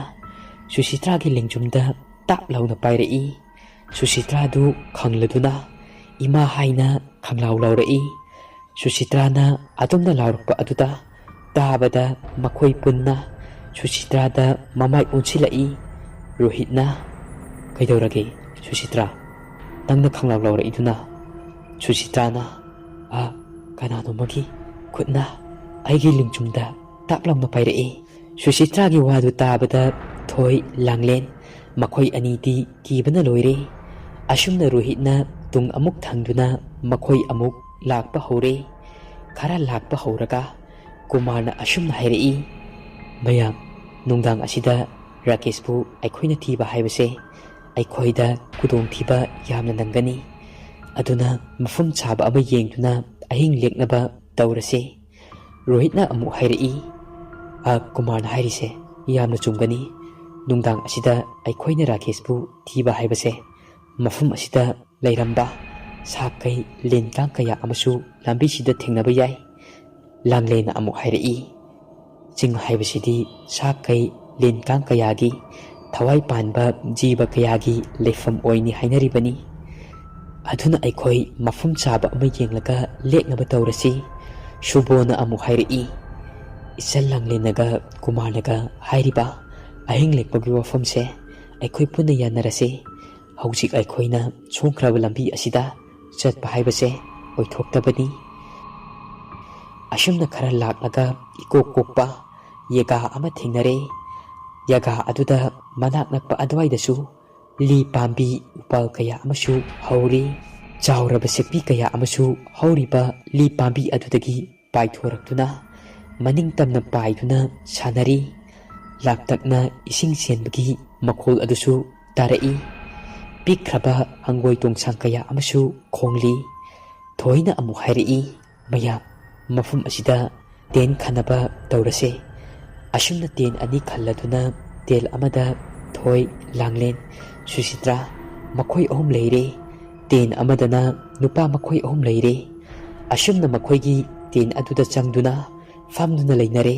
ꯁꯨꯁꯤꯇ꯭ꯔꯥꯒꯤ ꯂꯦꯡꯖꯨꯝꯗ ꯇꯥꯞ ꯂꯥꯎꯅ ꯄꯥꯏꯔꯛꯏ꯫ ꯁꯨꯁꯤꯇ꯭ꯔꯥꯗꯨ ꯈꯪꯂꯗꯨꯅ "ꯏꯃꯥ" ꯍꯥꯏꯅ ꯈꯪꯂꯥꯎ ꯂꯥꯎꯔꯛꯏ꯫ ꯁꯨꯁꯤꯇ꯭ꯔꯥꯅ ꯑꯗꯨꯝꯅ ꯂꯥꯎꯔꯛꯄ ꯑꯗꯨꯗ ꯇꯥꯕꯗ ꯃꯈꯣꯏ ꯄꯨꯟꯅ ꯁꯨꯁꯤꯇ꯭ꯔꯥꯗ ꯃꯃꯥꯏ ꯑꯣꯟꯁꯤꯜꯂꯛꯏ꯫ ꯔꯣꯍꯤꯠꯅ, "ꯀꯩꯗꯧꯔꯒꯦ ꯁꯨꯁꯤꯇ꯭ꯔꯥ? ꯅꯪꯅ ꯈꯪꯂꯥꯎ ꯂꯥꯎꯔꯛꯏꯗꯨꯅ?" ꯁꯨꯁꯤꯇ꯭ꯔꯥꯅ, "ꯑ, ꯀꯅꯥꯅꯣꯃꯒꯤ ꯈꯨꯠꯅ ꯑꯩꯒꯤ ꯂꯤꯡꯖꯨꯝꯗ ꯇꯥꯞ ꯂꯥꯎꯅ ꯄꯥꯏꯔꯛꯏ꯫" ꯁꯨꯁꯤꯇ꯭ꯔꯥꯒꯤ ꯋꯥꯗꯨ ꯇꯥꯕꯗ ꯊꯣꯏ, ꯂꯥꯡꯂꯦꯟ ꯃꯈꯣꯏ ꯑꯅꯤꯗꯤ ꯀꯤꯕꯅ ꯂꯣꯏꯔꯦ꯫ ꯑꯁꯨꯝꯅ ꯔꯣꯍꯤꯠꯅ ꯇꯨꯡ ꯑꯃꯨꯛ ꯊꯪꯗꯨꯅ ꯃꯈꯣꯏ ꯑꯃꯨꯛ ꯂꯥꯛꯄ ꯍꯧꯔꯦ꯫ ꯈꯔ ꯂꯥꯛꯄ ꯍꯧꯔꯒ ꯀꯨꯃꯥꯔꯅ ꯑꯁꯨꯝꯅ ꯍꯥꯏꯔꯛꯏ, "ꯃꯌꯥꯝ, ꯅꯨꯡꯗꯥꯡ ꯑꯁꯤꯗ ꯔꯥꯀꯦꯁꯄꯨ ꯑꯩꯈꯣꯏꯅ ꯊꯤꯕ ꯍꯥꯏꯕꯁꯦ ꯑꯩꯈꯣꯏꯗ ꯈꯨꯗꯣꯡꯊꯤꯕ ꯌꯥꯝꯅ ꯅꯪꯒꯅꯤ꯫ ꯑꯗꯨꯅ ꯃꯐꯝ ꯆꯥꯕ ꯑꯃ ꯌꯦꯡꯗꯨꯅ ꯑꯍꯤꯡ ꯂꯦꯛꯅꯕ ꯇꯧꯔꯁꯦ꯫" ꯔꯣꯍꯤꯠꯅ ꯑꯃꯨꯛ ꯍꯥꯏꯔꯛꯏ, "ꯑ, ꯀꯨꯃꯥꯔꯅ ꯍꯥꯏꯔꯤꯁꯦ ꯌꯥꯝꯅ ꯆꯨꯝꯒꯅꯤ꯫ ꯅꯨꯡꯗꯥꯡ ꯑꯁꯤꯗ ꯑꯩꯈꯣꯏꯅ ꯔꯥꯀꯦꯁꯄꯨ ꯊꯤꯕ ꯍꯥꯏꯕꯁꯦ ꯃꯐꯝ ꯑꯁꯤꯗ ꯂꯩꯔꯝꯕ ꯁꯥ ꯀꯩ, ꯂꯤꯟ ꯀꯥꯡ ꯀꯌꯥ ꯑꯃꯁꯨ ꯂꯝꯕꯤꯁꯤꯗ ꯊꯦꯡꯅꯕ ꯌꯥꯏ꯫" ꯂꯥꯡꯂꯦꯟꯅ ꯑꯃꯨꯛ ꯍꯥꯏꯔꯛꯏ, "ꯆꯤꯡ ꯍꯥꯏꯕꯁꯤꯗꯤ ꯁꯥ ꯀꯩ, ꯂꯤꯟ ꯀꯥꯡ ꯀꯌꯥꯒꯤ ꯊꯋꯥꯏ ꯄꯥꯟꯕ ꯖꯤꯕ ꯀꯌꯥꯒꯤ ꯂꯩꯐꯝ ꯑꯣꯏꯅꯤ ꯍꯥꯏꯅꯔꯤꯕꯅꯤ꯫ ꯑꯗꯨꯅ ꯑꯩꯈꯣꯏ ꯃꯐꯝ ꯆꯥꯕ ꯑꯃ ꯌꯦꯡꯂꯒ ꯂꯦꯛꯅꯕ ꯇꯧꯔꯁꯤ꯫" ꯁꯨꯕꯣꯅ ꯑꯃꯨꯛ ꯍꯥꯏꯔꯛꯏ, "ꯏꯆꯜ ꯂꯥꯡꯂꯦꯟꯅꯒ ꯀꯨꯃꯥꯔꯅꯒ ꯍꯥꯏꯔꯤꯕ ꯑꯍꯤꯡ ꯂꯦꯛꯄꯒꯤ ꯋꯥꯐꯝꯁꯦ ꯑꯩꯈꯣꯏ ꯄꯨꯟꯅ ꯌꯥꯅꯔꯁꯤ꯫ ꯍꯧꯖꯤꯛ ꯑꯩꯈꯣꯏꯅ ꯁꯣꯡꯈ꯭ꯔꯕ ꯂꯝꯕꯤ ꯑꯁꯤꯗ ꯆꯠꯄ ꯍꯥꯏꯕꯁꯦ ꯑꯣꯏꯊꯣꯛꯇꯕꯅꯤ꯫" ꯑꯁꯨꯝꯅ ꯈꯔ ꯂꯥꯛꯂꯒ ꯏꯀꯣꯛ ꯀꯣꯛꯄ ꯌꯦꯒꯥ ꯑꯃ ꯊꯦꯡꯅꯔꯦ꯫ ꯌꯦꯒꯥ ꯑꯗꯨꯗ ꯃꯅꯥꯛ ꯅꯛꯄ ꯑꯗꯨꯋꯥꯏꯗꯁꯨ ꯂꯤ ꯄꯥꯝꯕꯤ ꯎꯄꯥꯜ ꯀꯌꯥ ꯑꯃꯁꯨ ꯍꯧꯔꯤ꯫ ꯆꯥꯎꯔꯕ ꯁꯦꯛꯄꯤ ꯀꯌꯥ ꯑꯃꯁꯨ ꯍꯧꯔꯤꯕ ꯂꯤ ꯄꯥꯝꯕꯤ ꯑꯗꯨꯗꯒꯤ ꯄꯥꯏꯊꯣꯔꯛꯇꯨꯅ ꯃꯅꯤꯡ ꯇꯝꯅ ꯄꯥꯏꯗꯨꯅ ꯁꯥꯟꯅꯔꯤ꯫ ꯂꯥꯛꯇꯛꯅ ꯏꯁꯤꯡ ꯆꯦꯟꯕꯒꯤ ꯃꯈꯣꯜ ꯑꯗꯨꯁꯨ ꯇꯥꯔꯛꯏ꯫ ꯄꯤꯛꯈ꯭ꯔꯕ ꯍꯪꯒꯣꯏ ꯇꯣꯡꯁꯥꯡ ꯀꯌꯥ ꯑꯃꯁꯨ ꯈꯣꯡꯂꯤ꯫ ꯊꯣꯏꯅ ꯑꯃꯨꯛ ꯍꯥꯏꯔꯛꯏ, "ꯃꯌꯥꯝ, ꯃꯐꯝ ꯑꯁꯤꯗ ꯇꯦꯟ ꯈꯟꯅꯕ ꯇꯧꯔꯁꯦ꯫" ꯑꯁꯨꯝꯅ ꯇꯦꯟ ꯑꯅꯤ ꯈꯜꯂꯗꯨꯅ ꯇꯦꯟ ꯑꯃꯗ ꯊꯣꯏ, ꯂꯥꯡꯂꯦꯟ, ꯁꯨꯁꯤꯇ꯭ꯔꯥ ꯃꯈꯣꯏ ꯑꯍꯨꯝ ꯂꯩꯔꯦ꯫ ꯇꯦꯟ ꯑꯃꯗꯅ ꯅꯨꯄꯥ ꯃꯈꯣꯏ ꯑꯍꯨꯝ ꯂꯩꯔꯦ꯫ ꯑꯁꯨꯝꯅ ꯃꯈꯣꯏꯒꯤ ꯇꯦꯟ ꯑꯗꯨꯗ ꯆꯪꯗꯨꯅ ꯐꯝꯗꯨꯅ ꯂꯩꯅꯔꯦ꯫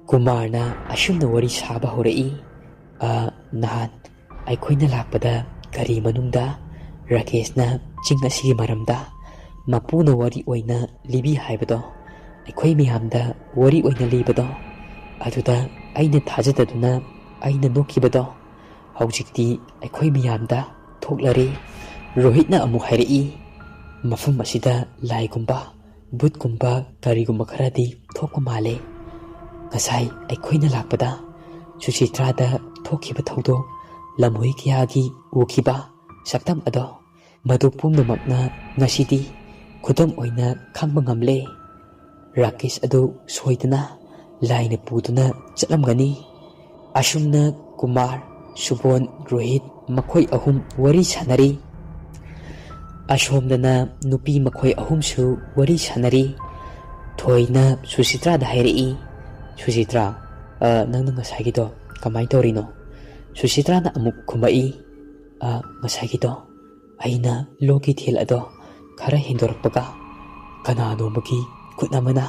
ꯀꯨꯃꯥꯔꯅ ꯑꯁꯨꯝꯅ ꯋꯥꯔꯤ ꯁꯥꯕ ꯍꯧꯔꯛꯏ, "ꯑ, ꯅꯍꯥꯟ ꯑꯩꯈꯣꯏꯅ ꯂꯥꯛꯄꯗ ꯒꯥꯔꯤ ꯃꯅꯨꯡꯗ ꯔꯥꯀꯦꯁꯅ ꯆꯤꯡ ꯑꯁꯤꯒꯤ ꯃꯔꯝꯗ ꯃꯄꯨꯅ ꯋꯥꯔꯤ ꯑꯣꯏꯅ ꯂꯤꯕꯤ ꯍꯥꯏꯕꯗꯣ, ꯑꯩꯈꯣꯏ ꯃꯌꯥꯝꯗ ꯋꯥꯔꯤ ꯑꯣꯏꯅ ꯂꯤꯕꯗꯣ, ꯑꯗꯨꯗ ꯑꯩꯅ ꯊꯥꯖꯗꯗꯨꯅ ꯑꯩꯅ ꯅꯣꯛꯈꯤꯕꯗꯣ, ꯍꯧꯖꯤꯛꯇꯤ ꯑꯩꯈꯣꯏ ꯃꯤꯌꯥꯝꯗ ꯊꯣꯛꯂꯔꯦ꯫ ꯔꯣꯍꯤꯠꯅ ꯑꯃꯨꯛ ꯍꯥꯏꯔꯛꯏ, "ꯃꯐꯝ ꯑꯁꯤꯗ ꯂꯥꯏꯒꯨꯝꯕ, ꯚꯨꯠꯀꯨꯝꯕ, ꯀꯔꯤꯒꯨꯝꯕ ꯈꯔꯗꯤ ꯊꯣꯛꯄ ꯃꯥꯜꯂꯦ꯫ ꯉꯁꯥꯏ ꯑꯩꯈꯣꯏꯅ ꯂꯥꯛꯄꯗ ꯁꯨꯆꯤꯇ꯭ꯔꯥꯗ ꯊꯣꯛꯈꯤꯕ ꯊꯧꯗꯣꯛ, ꯂꯝꯍꯨꯏ ꯀꯌꯥꯒꯤ ꯎꯈꯤꯕ ꯁꯛꯇꯝ ꯑꯗꯣ, ꯃꯗꯨ ꯄꯨꯝꯅꯃꯛꯅ ꯉꯁꯤꯗꯤ ꯈꯨꯗꯝ ꯑꯣꯏꯅ ꯈꯪꯕ ꯉꯝꯂꯦ꯫ ꯔꯥꯀꯦꯁ ꯑꯗꯨ ꯁꯣꯏꯗꯅ ꯂꯥꯏꯅ ꯄꯨꯗꯨꯅ ꯆꯠꯂꯝꯒꯅꯤ꯫" ꯑꯁꯨꯝꯅ ꯀꯨꯃꯥꯔ, ꯁꯨꯕꯣꯟ, ꯔꯣꯍꯤꯠ ꯃꯈꯣꯏ ꯑꯍꯨꯝ ꯋꯥꯔꯤ ꯁꯥꯟꯅꯔꯤ꯫ ꯑꯁꯣꯝꯗꯅ ꯅꯨꯄꯤ ꯃꯈꯣꯏ ꯑꯍꯨꯝꯁꯨ ꯋꯥꯔꯤ ꯁꯥꯟꯅꯔꯤ꯫ ꯊꯣꯏꯅ ꯁꯨꯁꯤꯇ꯭ꯔꯥꯗ ꯍꯥꯏꯔꯛꯏ, "ꯁꯨꯁꯤꯇ꯭ꯔꯥ, ꯑ, ꯅꯪꯅ ꯉꯁꯥꯏꯒꯤꯗꯣ ꯀꯃꯥꯏꯅ ꯇꯧꯔꯤꯅꯣ?" ꯁꯨꯁꯤꯇ꯭ꯔꯥꯅ ꯑꯃꯨꯛ ꯈꯨꯝꯃꯛꯏ, "ꯑ, ꯉꯁꯥꯏꯒꯤꯗꯣ ꯑꯩꯅ ꯂꯣꯛ ꯀꯩꯊꯦꯜ ꯑꯗꯣ ꯈꯔ ꯍꯦꯟꯗꯣꯔꯛꯄꯒ ꯀꯅꯥꯅꯣꯃꯒꯤ ꯈꯨꯠ ꯑꯃꯅ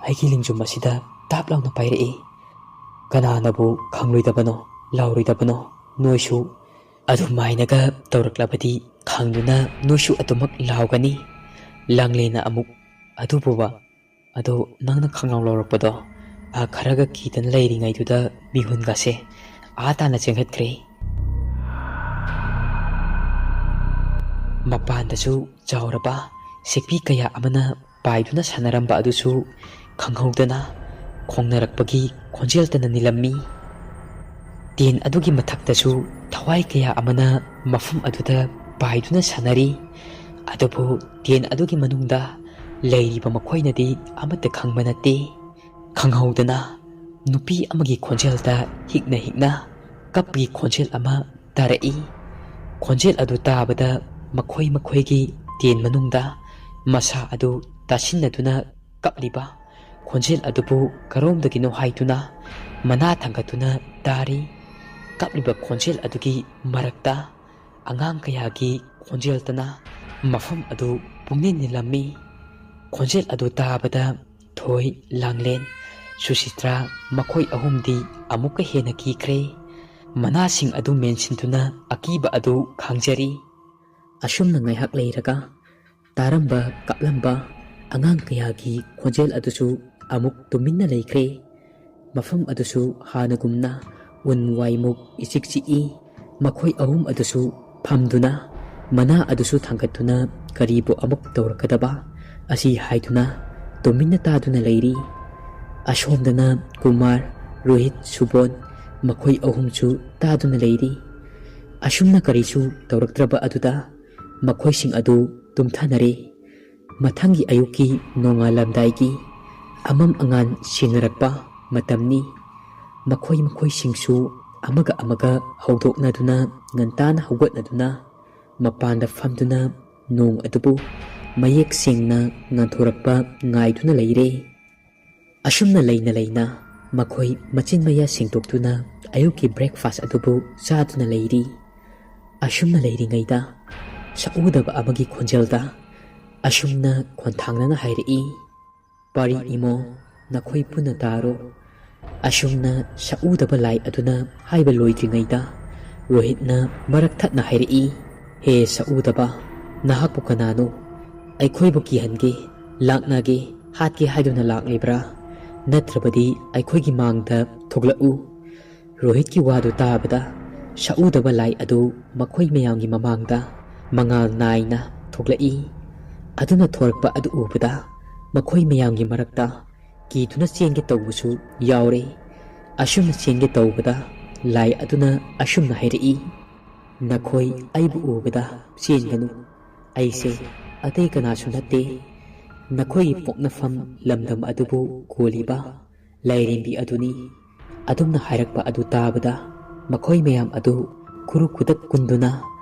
ꯑꯩꯒꯤ ꯂꯤꯡꯖꯨꯝ ꯑꯁꯤꯗ ꯇꯥꯞ ꯂꯥꯎꯅ ꯄꯥꯏꯔꯛꯏ꯫ ꯀꯅꯥꯅꯕꯨ ꯈꯪꯂꯣꯏꯗꯕꯅꯣ, ꯂꯥꯎꯔꯣꯏꯗꯕꯅꯣ? ꯅꯣꯏꯁꯨ ꯑꯗꯨꯃꯥꯏꯅꯒ ꯇꯧꯔꯛꯂꯕꯗꯤ ꯈꯪꯗꯨꯅ ꯅꯣꯏꯁꯨ ꯑꯗꯨꯃꯛ ꯂꯥꯎꯒꯅꯤ꯫" ꯂꯥꯡꯂꯦꯟꯅ ꯑꯃꯨꯛ, "ꯑꯗꯨꯕꯨꯕ, ꯑꯗꯣ ꯅꯪꯅ ꯈꯪꯂꯥꯎ ꯂꯥꯎꯔꯛꯄꯗꯣ, ꯑꯥ ꯈꯔꯒ ꯀꯤꯗꯅ ꯂꯩꯔꯤꯉꯩꯗꯨꯗ ꯃꯤꯍꯨꯟꯒꯁꯦ ꯑꯥ ꯇꯥꯅ ꯆꯦꯟꯈꯠꯈ꯭ꯔꯦ꯫" ꯃꯄꯥꯟꯗꯁꯨ ꯆꯥꯎꯔꯕ ꯁꯤꯛꯄꯤ ꯀꯌꯥ ꯑꯃꯅ ꯄꯥꯏꯗꯨꯅ ꯁꯥꯟꯅꯔꯝꯕ ꯑꯗꯨꯁꯨ ꯈꯪꯍꯧꯗꯅ ꯈꯣꯡꯅꯔꯛꯄꯒꯤ ꯈꯣꯟꯖꯦꯜꯇꯅ ꯅꯤꯜꯂꯝꯃꯤ꯫ ꯇꯦꯟ ꯑꯗꯨꯒꯤ ꯃꯊꯛꯇꯁꯨ ꯊꯋꯥꯏ ꯀꯌꯥ ꯑꯃꯅ ꯃꯐꯝ ꯑꯗꯨꯗ ꯄꯥꯏꯗꯨꯅ ꯁꯥꯟꯅꯔꯤ꯫ ꯑꯗꯨꯕꯨ ꯇꯦꯟ ꯑꯗꯨꯒꯤ ꯃꯅꯨꯡꯗ ꯂꯩꯔꯤꯕ ꯃꯈꯣꯏꯅꯗꯤ ꯑꯃꯠꯇ ꯈꯪꯕ ꯅꯠꯇꯦ꯫ ꯈꯪꯍꯧꯗꯅ ꯅꯨꯄꯤ ꯑꯃꯒꯤ ꯈꯣꯟꯖꯦꯜꯗ ꯍꯤꯛꯅ ꯍꯤꯛꯅ ꯀꯞꯄꯒꯤ ꯈꯣꯟꯖꯦꯜ ꯑꯃ ꯇꯥꯔꯛꯏ꯫ ꯈꯣꯟꯖꯦꯜ ꯑꯗꯨ ꯇꯥꯕꯗ ꯃꯈꯣꯏ ꯃꯈꯣꯏꯒꯤ ꯇꯦꯟ ꯃꯅꯨꯡꯗ ꯃꯁꯥ ꯑꯗꯨ ꯇꯥꯁꯤꯟꯅꯗꯨꯅ ꯀꯞꯂꯤꯕ ꯈꯣꯟꯖꯦꯜ ꯑꯗꯨꯕꯨ ꯀꯔꯣꯝꯗꯒꯤꯅꯣ ꯍꯥꯏꯗꯨꯅ ꯃꯅꯥ ꯊꯥꯡꯒꯠꯇꯨꯅ ꯇꯥꯔꯤ꯫ ꯀꯞꯂꯤꯕ ꯈꯣꯟꯖꯦꯜ ꯑꯗꯨꯒꯤ ꯃꯔꯛꯇ ꯑꯉꯥꯡ ꯀꯌꯥꯒꯤ ꯈꯣꯟꯖꯦꯜꯇꯅ ꯃꯐꯝ ꯑꯗꯨ ꯄꯨꯡꯅꯤꯟ ꯅꯤꯜꯂꯝꯃꯤ꯫ ꯈꯣꯟꯖꯦꯜ ꯑꯗꯨ ꯇꯥꯕꯗ ꯊꯣꯏ, ꯂꯥꯡꯂꯦꯟ, ꯁꯨꯁꯤꯇ꯭ꯔꯥ ꯃꯈꯣꯏ ꯑꯍꯨꯝꯗꯤ ꯑꯃꯨꯛꯀ ꯍꯦꯟꯅ ꯀꯤꯈ꯭ꯔꯦ꯫ ꯃꯅꯥꯁꯤꯡ ꯑꯗꯨ ꯃꯦꯟꯁꯤꯟꯗꯨꯅ ꯑꯀꯤꯕ ꯑꯗꯨ ꯈꯥꯡꯖꯔꯤ꯫ ꯑꯁꯨꯝꯅ ꯉꯥꯏꯍꯥꯛ ꯂꯩꯔꯒ ꯇꯥꯔꯝꯕ ꯀꯥꯞꯂꯝꯕ ꯑꯉꯥꯡ ꯀꯌꯥꯒꯤ ꯈꯣꯟꯖꯦꯜ ꯑꯗꯨꯁꯨ ꯑꯃꯨꯛ ꯇꯨꯃꯤꯟꯅ ꯂꯩꯈ꯭ꯔꯦ꯫ ꯃꯐꯝ ꯑꯗꯨꯁꯨ ꯍꯥꯟꯅꯒꯨꯝꯅ ꯎꯟ ꯋꯥꯏꯃꯨꯛ ꯏꯆꯤꯛ ꯆꯤꯛꯏ꯫ ꯃꯈꯣꯏ ꯑꯍꯨꯝ ꯑꯗꯨꯁꯨ ꯐꯝꯗꯨꯅ, ꯃꯅꯥ ꯑꯗꯨꯁꯨ ꯊꯥꯡꯒꯠꯇꯨꯅ ꯀꯔꯤꯕꯨ ꯑꯃꯨꯛ ꯇꯧꯔꯛꯀꯗꯕ ꯑꯁꯤ ꯍꯥꯏꯗꯨꯅ ꯇꯨꯃꯤꯟꯅ ꯇꯥꯗꯨꯅ ꯂꯩꯔꯤ꯫ ꯑꯁꯣꯝꯗꯅ ꯀꯨꯃꯥꯔ, ꯔꯣꯍꯤꯠ, ꯁꯨꯕꯣꯟ ꯃꯈꯣꯏ ꯑꯍꯨꯝꯁꯨ ꯇꯥꯗꯨꯅ ꯂꯩꯔꯤ꯫ ꯑꯁꯨꯝꯅ ꯀꯔꯤꯁꯨ ꯇꯧꯔꯛꯇ꯭ꯔꯕ ꯑꯗꯨꯗ ꯃꯈꯣꯏꯁꯤꯡ ꯑꯗꯨ ꯇꯨꯝꯊꯅꯔꯦ꯫ ꯃꯊꯪꯒꯤ ꯑꯌꯨꯛꯀꯤ ꯅꯣꯡꯉꯥꯜꯂꯝꯗꯥꯏꯒꯤ ꯑꯃꯝ ꯑꯉꯥꯟ ꯁꯤꯟꯅꯔꯛꯄ ꯃꯇꯝꯅꯤ꯫ ꯃꯈꯣꯏ ꯃꯈꯣꯏꯁꯤꯡꯁꯨ ꯑꯃꯒ ꯑꯃꯒ ꯍꯧꯗꯣꯛꯅꯗꯨꯅ ꯉꯟꯇꯥꯅ ꯍꯧꯒꯠꯅꯗꯨꯅ ꯃꯄꯥꯟꯗ ꯐꯝꯗꯨꯅ ꯅꯣꯡ ꯑꯗꯨꯕꯨ ꯃꯌꯦꯛ ꯁꯦꯡꯅ ꯉꯥꯟꯊꯣꯔꯛꯄ ꯉꯥꯏꯗꯨꯅ ꯂꯩꯔꯦ꯫ ꯑꯁꯨꯝꯅ ꯂꯩꯅ ꯂꯩꯅ ꯃꯈꯣꯏ ꯃꯆꯤꯟ ꯃꯌꯥ ꯁꯦꯡꯗꯣꯛꯇꯨꯅ ꯑꯌꯨꯛꯀꯤ breakfast ꯑꯗꯨꯕꯨ ꯆꯥꯗꯨꯅ ꯂꯩꯔꯤ꯫ ꯑꯁꯨꯝꯅ ꯂꯩꯔꯤꯉꯩꯗ ꯁꯛꯎꯗꯕ ꯑꯃꯒꯤ ꯈꯣꯟꯖꯦꯜꯗ ꯑꯁꯨꯝꯅ ꯈꯣꯟꯊꯥꯡꯅꯅ ꯍꯥꯏꯔꯛꯏ, "ꯄꯥꯔꯤ ꯏꯃꯣ, ꯅꯈꯣꯏ ꯄꯨꯟꯅ ꯇꯥꯔꯣ꯫" ꯑꯁꯨꯝꯅ ꯁꯛꯎꯗꯕ ꯂꯥꯏ ꯑꯗꯨꯅ ꯍꯥꯏꯕ ꯂꯣꯏꯗ꯭ꯔꯤꯉꯩꯗ ꯔꯣꯍꯤꯠꯅ ꯃꯔꯛ ꯊꯠꯅ ꯍꯥꯏꯔꯛꯏ, "ꯍꯦ ꯁꯛꯎꯗꯕ, ꯅꯍꯥꯛꯄꯨ ꯀꯅꯥꯅꯣ? ꯑꯩꯈꯣꯏꯕꯨ ꯀꯤꯍꯟꯒꯦ, ꯂꯥꯛꯅꯒꯦ, ꯍꯥꯠꯀꯦ ꯍꯥꯏꯗꯨꯅ ꯂꯥꯛꯂꯤꯕ꯭ꯔꯥ? ꯅꯠꯇ꯭ꯔꯕꯗꯤ ꯑꯩꯈꯣꯏꯒꯤ ꯃꯥꯡꯗ ꯊꯣꯛꯂꯛꯎ꯫" ꯔꯣꯍꯤꯠꯀꯤ ꯋꯥꯗꯨ ꯇꯥꯕꯗ ꯁꯛꯎꯗꯕ ꯂꯥꯏ ꯑꯗꯨ ꯃꯈꯣꯏ ꯃꯌꯥꯝꯒꯤ ꯃꯃꯥꯡꯗ ꯃꯉꯥꯜ ꯅꯥꯏꯅ ꯊꯣꯛꯂꯛꯏ꯫ ꯑꯗꯨꯅ ꯊꯣꯔꯛꯄ ꯑꯗꯨ ꯎꯕꯗ ꯃꯈꯣꯏ ꯃꯌꯥꯝꯒꯤ ꯃꯔꯛꯇ ꯀꯤꯗꯨꯅ ꯆꯦꯟꯒꯦ ꯇꯧꯕꯁꯨ ꯌꯥꯎꯔꯦ꯫ ꯑꯁꯨꯝꯅ ꯆꯦꯟꯒꯦ ꯇꯧꯕꯗ ꯂꯥꯏ ꯑꯗꯨꯅ ꯑꯁꯨꯝꯅ ꯍꯥꯏꯔꯛꯏ, "ꯅꯈꯣꯏ ꯑꯩꯕꯨ ꯎꯕꯗ ꯆꯦꯟꯒꯅꯨ꯫ ꯑꯩꯁꯦ ꯑꯇꯩ ꯀꯅꯥꯁꯨ ꯅꯠꯇꯦ꯫ ꯅꯈꯣꯏꯒꯤ ꯄꯣꯛꯅꯐꯝ ꯂꯝꯗꯝ ꯑꯗꯨꯕꯨ ꯀꯣꯜꯂꯤꯕ ꯂꯥꯏꯔꯦꯝꯕꯤ ꯑꯗꯨꯅꯤ꯫" ꯑꯗꯨꯝꯅ ꯍꯥꯏꯔꯛꯄ ꯑꯗꯨ ꯇꯥꯕꯗ ꯃꯈꯣꯏ ꯃꯌꯥꯝ ꯑꯗꯨ ꯈꯨꯔꯨ ꯈꯨꯗꯛ ꯀꯨꯟꯗꯨꯅ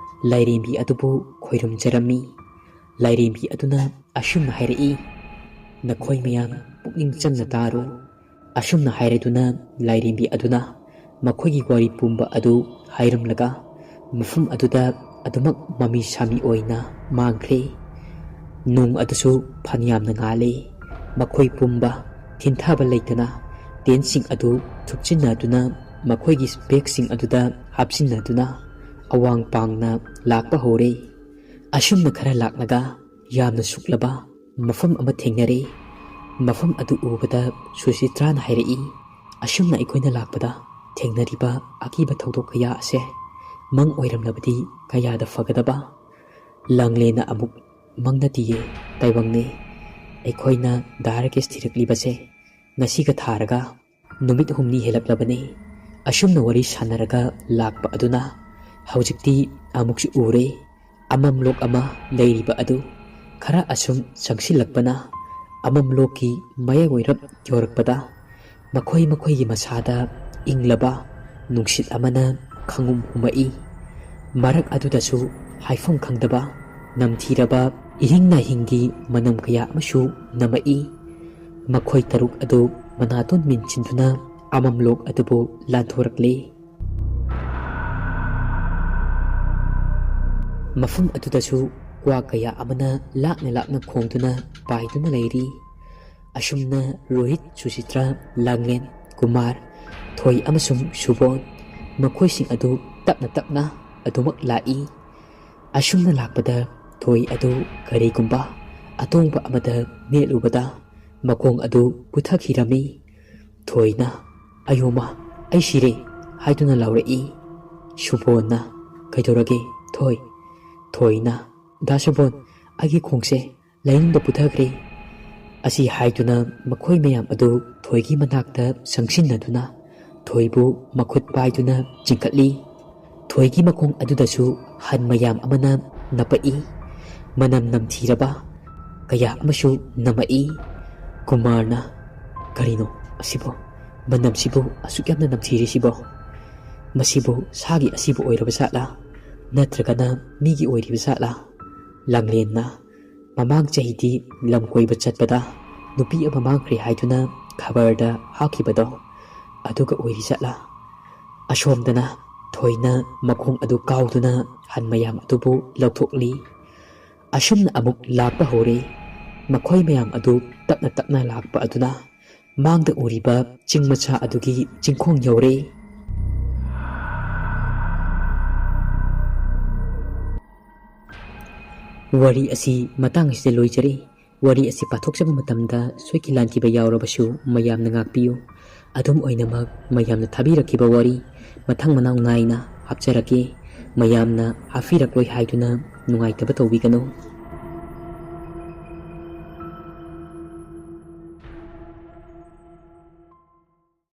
ꯂꯥꯏꯔꯦꯝꯕꯤ ꯑꯗꯨꯕꯨ ꯈꯣꯏꯔꯨꯝꯖꯔꯝꯃꯤ꯫ ꯂꯥꯏꯔꯦꯝꯕꯤ ꯑꯗꯨꯅ ꯑꯁꯨꯝꯅ ꯍꯥꯏꯔꯛꯏ, "ꯅꯈꯣꯏ ꯃꯌꯥꯝ ꯄꯨꯛꯅꯤꯡ ꯆꯪꯅ ꯇꯥꯔꯣ꯫" ꯑꯁꯨꯝꯅ ꯍꯥꯏꯔꯗꯨꯅ ꯂꯥꯏꯔꯦꯝꯕꯤ ꯑꯗꯨꯅ ꯃꯈꯣꯏꯒꯤ ꯋꯥꯔꯤ ꯄꯨꯝꯕ ꯑꯗꯨ ꯍꯥꯏꯔꯝꯂꯒ ꯃꯐꯝ ꯑꯗꯨꯗ ꯑꯗꯨꯃꯛ ꯃꯃꯤ ꯁꯥꯃꯤ ꯑꯣꯏꯅ ꯃꯥꯡꯈ꯭ꯔꯦ꯫ ꯅꯣꯡ ꯑꯗꯨꯁꯨ ꯐꯅꯌꯥꯝꯅ ꯉꯥꯜꯂꯦ꯫ ꯃꯈꯣꯏ ꯄꯨꯝꯕ ꯊꯤꯟꯊꯕ ꯂꯩꯇꯅ ꯇꯦꯟꯠꯁꯤꯡ ꯑꯗꯨ ꯊꯨꯞꯆꯤꯟꯅꯗꯨꯅ ꯃꯈꯣꯏꯒꯤ ꯕꯦꯒꯁꯤꯡ ꯑꯗꯨꯗ ꯍꯥꯞꯆꯤꯟꯅꯗꯨꯅ ꯑꯋꯥꯡ ꯄꯥꯡꯅ ꯂꯥꯛꯄ ꯍꯧꯔꯦ꯫ ꯑꯁꯨꯝꯅ ꯈꯔ ꯂꯥꯛꯂꯒ ꯌꯥꯝꯅ ꯁꯨꯛꯂꯕ ꯃꯐꯝ ꯑꯃ ꯊꯦꯡꯅꯔꯦ꯫ ꯃꯐꯝ ꯑꯗꯨ ꯎꯕꯗ ꯁꯨꯆꯤꯇ꯭ꯔꯥꯅ ꯍꯥꯏꯔꯛꯏ, "ꯑꯁꯨꯝꯅ ꯑꯩꯈꯣꯏꯅ ꯂꯥꯛꯄꯗ ꯊꯦꯡꯅꯔꯤꯕ ꯑꯀꯤꯕ ꯊꯧꯗꯣꯛ ꯀꯌꯥ ꯑꯁꯦ ꯃꯪ ꯑꯣꯏꯔꯝꯂꯕꯗꯤ ꯀꯌꯥꯗ ꯐꯒꯗꯕ?" ꯂꯥꯡꯂꯦꯟꯅ ꯑꯃꯨꯛ, "ꯃꯪ ꯅꯠꯇꯤꯌꯦ, ꯇꯥꯏꯕꯪꯅꯦ꯫ ꯑꯩꯈꯣꯏꯅ ꯗꯥ ꯔꯥꯀꯦꯁ ꯊꯤꯔꯛꯂꯤꯕꯁꯦ ꯉꯁꯤꯒ ꯊꯥꯔꯒ ꯅꯨꯃꯤꯠ ꯍꯨꯝꯅꯤ ꯍꯦꯜꯂꯛꯂꯕꯅꯤ꯫ ꯑꯁꯨꯝꯅ ꯋꯥꯔꯤ ꯁꯥꯟꯅꯔꯒ ꯂꯥꯛꯄ ꯑꯗꯨꯅ ꯍꯧꯖꯤꯛꯇꯤ ꯑꯃꯨꯛꯁꯨ ꯎꯔꯦ꯫ ꯑꯃꯝꯂꯣꯛ ꯑꯃ ꯂꯩꯔꯤꯕ ꯑꯗꯨ ꯈꯔ ꯑꯁꯨꯝ ꯆꯪꯁꯤꯜꯂꯛꯄꯅ ꯑꯃꯝꯂꯣꯛꯀꯤ ꯃꯌꯥꯏ ꯑꯣꯏꯔꯞ ꯌꯧꯔꯛꯄꯗ ꯃꯈꯣꯏ ꯃꯈꯣꯏꯒꯤ ꯃꯁꯥꯗ ꯏꯪꯂꯕ ꯅꯨꯡꯁꯤꯠ ꯑꯃꯅ ꯈꯪꯍꯨꯝ ꯍꯨꯝꯃꯛꯏ꯫ ꯃꯔꯛ ꯑꯗꯨꯗꯁꯨ ꯍꯥꯏꯐꯝ ꯈꯪꯗꯕ ꯅꯝꯊꯤꯔꯕ ꯏꯍꯤꯡ ꯅꯥꯍꯤꯡꯒꯤ ꯃꯅꯝ ꯀꯌꯥ ꯑꯃꯁꯨ ꯅꯝꯃꯛꯏ꯫ ꯃꯈꯣꯏ ꯇꯔꯨꯛ ꯑꯗꯨ ꯃꯅꯥꯇꯣꯟ ꯃꯤꯟꯁꯤꯟꯗꯨꯅ ꯑꯃꯝꯂꯣꯛ ꯑꯗꯨꯕꯨ ꯂꯥꯟꯊꯣꯔꯛꯂꯤ꯫ ꯃꯐꯝ ꯑꯗꯨꯗꯁꯨ ꯀ꯭ꯋꯥꯛ ꯀꯌꯥ ꯑꯃꯅ ꯂꯥꯞꯅ ꯂꯥꯞꯅ ꯈꯣꯡꯗꯨꯅ ꯄꯥꯏꯗꯨꯅ ꯂꯩꯔꯤ꯫ ꯑꯁꯨꯝꯅ ꯔꯣꯍꯤꯠ, ꯁꯨꯆꯤꯇ꯭ꯔꯥ, ꯂꯥꯡꯂꯦꯟ, ꯀꯨꯃꯥꯔ, ꯊꯣꯏ ꯑꯃꯁꯨꯡ ꯁꯨꯕꯣꯟ, ꯃꯈꯣꯏꯁꯤꯡ ꯑꯗꯨ ꯇꯞꯅ ꯇꯞꯅ ꯑꯗꯨꯃꯛ ꯂꯥꯛꯏ꯫ ꯑꯁꯨꯝꯅ ꯂꯥꯛꯄꯗ ꯊꯣꯏ ꯑꯗꯨ ꯀꯔꯤꯒꯨꯝꯕ ꯑꯇꯣꯡꯕ ꯑꯃꯗ ꯅꯦꯠꯂꯨꯕꯗ ꯃꯈꯣꯡ ꯑꯗꯨ ꯄꯨꯊꯈꯤꯔꯝꯃꯤ꯫ ꯊꯣꯏꯅ, "ꯑꯌꯣꯃ, ꯑꯩ ꯁꯤꯔꯦ!" ꯍꯥꯏꯗꯨꯅ ꯂꯥꯎꯔꯛꯏ꯫ ꯁꯨꯕꯣꯟꯅ, "ꯀꯩꯗꯧꯔꯒꯦ, ꯊꯣꯏ?" ꯊꯣꯏꯅ, "ꯗꯥ ꯁꯨꯕꯣꯟ, ꯑꯩꯒꯤ ꯈꯣꯡꯁꯦ ꯂꯥꯏꯅꯤꯡꯗ ꯄꯨꯊꯈ꯭ꯔꯦ!" ꯑꯁꯤ ꯍꯥꯏꯗꯨꯅ ꯃꯈꯣꯏ ꯃꯌꯥꯝ ꯑꯗꯨ ꯊꯣꯏꯒꯤ ꯃꯅꯥꯛꯇ ꯆꯪꯁꯤꯟꯅꯗꯨꯅ ꯊꯣꯏꯕꯨ ꯃꯈꯨꯠ ꯄꯥꯏꯗꯨꯅ ꯆꯤꯡꯈꯠꯂꯤ꯫ ꯊꯣꯏꯒꯤ ꯃꯈꯣꯡ ꯑꯗꯨꯗꯁꯨ ꯍꯟ ꯃꯌꯥꯝ ꯑꯃꯅ ꯅꯄꯛꯏ꯫ ꯃꯅꯝ ꯅꯝꯊꯤꯔꯕ ꯀꯌꯥ ꯑꯃꯁꯨ ꯅꯝꯃꯛꯏ꯫ ꯀꯨꯃꯥꯔꯅ, "ꯀꯔꯤꯅꯣ ꯑꯁꯤꯕꯣ? ꯃꯅꯝꯁꯤꯕꯨ ꯑꯁꯨꯛ ꯌꯥꯝꯅ ꯅꯝꯊꯤꯔꯤꯁꯤꯕꯣ? ꯃꯁꯤꯕꯨ ꯁꯥꯒꯤ ꯑꯁꯤꯕ ꯑꯣꯏꯔꯕ ꯖꯥꯠꯂꯥ? ꯅꯠꯇ꯭ꯔꯒꯅ ꯃꯤꯒꯤ ꯑꯣꯏꯔꯤꯕ ꯖꯥꯠꯂꯥ?" ꯂꯥꯡꯂꯦꯟꯅ, "ꯃꯃꯥꯡ ꯆꯍꯤꯗꯤ ꯂꯝ ꯀꯣꯏꯕ ꯆꯠꯄꯗ ꯅꯨꯄꯤ ꯑꯃ ꯃꯥꯡꯈ꯭ꯔꯦ ꯍꯥꯏꯗꯨꯅ ꯈꯕꯔꯗ ꯍꯥꯞꯈꯤꯕꯗꯣ, ꯑꯗꯨꯒ ꯑꯣꯏꯔꯤ ꯖꯥꯠꯂꯥ?" ꯑꯁꯣꯝꯗꯅ ꯊꯣꯏꯅ ꯃꯈꯣꯡ ꯑꯗꯨ ꯀꯥꯎꯗꯨꯅ ꯍꯟ ꯃꯌꯥꯝ ꯑꯗꯨꯕꯨ ꯂꯧꯊꯣꯛꯂꯤ꯫ ꯑꯁꯨꯝꯅ ꯑꯃꯨꯛ ꯂꯥꯛꯄ ꯍꯧꯔꯦ꯫ ꯃꯈꯣꯏ ꯃꯌꯥꯝ ꯑꯗꯨ ꯇꯞꯅ ꯇꯞꯅ ꯂꯥꯛꯄ ꯑꯗꯨꯅ ꯃꯥꯡꯗ ꯎꯔꯤꯕ ꯆꯤꯡ ꯃꯆꯥ ꯑꯗꯨꯒꯤ ꯆꯤꯡꯈꯣꯡ ꯌꯧꯔꯦ꯫ ꯋꯥꯔꯤ ꯑꯁꯤ ꯃꯇꯥꯡ ꯑꯁꯤꯗ ꯂꯣꯏꯖꯔꯦ꯫ ꯋꯥꯔꯤ ꯑꯁꯤ ꯄꯥꯊꯣꯛꯆꯕ ꯃꯇꯝꯗ ꯁꯣꯏꯈꯤ ꯂꯥꯟꯈꯤꯕ ꯌꯥꯎꯔꯕꯁꯨ ꯃꯌꯥꯝꯅ ꯉꯥꯛꯄꯤꯌꯨ꯫ ꯑꯗꯨꯝ ꯑꯣꯏꯅꯃꯛ, ꯃꯌꯥꯝꯅ ꯊꯥꯕꯤꯔꯛꯈꯤꯕ ꯋꯥꯔꯤ ꯃꯊꯪ ꯃꯅꯥꯎ ꯅꯥꯏꯅ ꯍꯥꯞꯆꯔꯛꯀꯦ꯫ ꯃꯌꯥꯝꯅ ꯍꯥꯞꯄꯤꯔꯛꯂꯣꯏ ꯍꯥꯏꯗꯨꯅ ꯅꯨꯡꯉꯥꯏꯇꯕ ꯇꯧꯕꯤꯒꯅꯨ꯫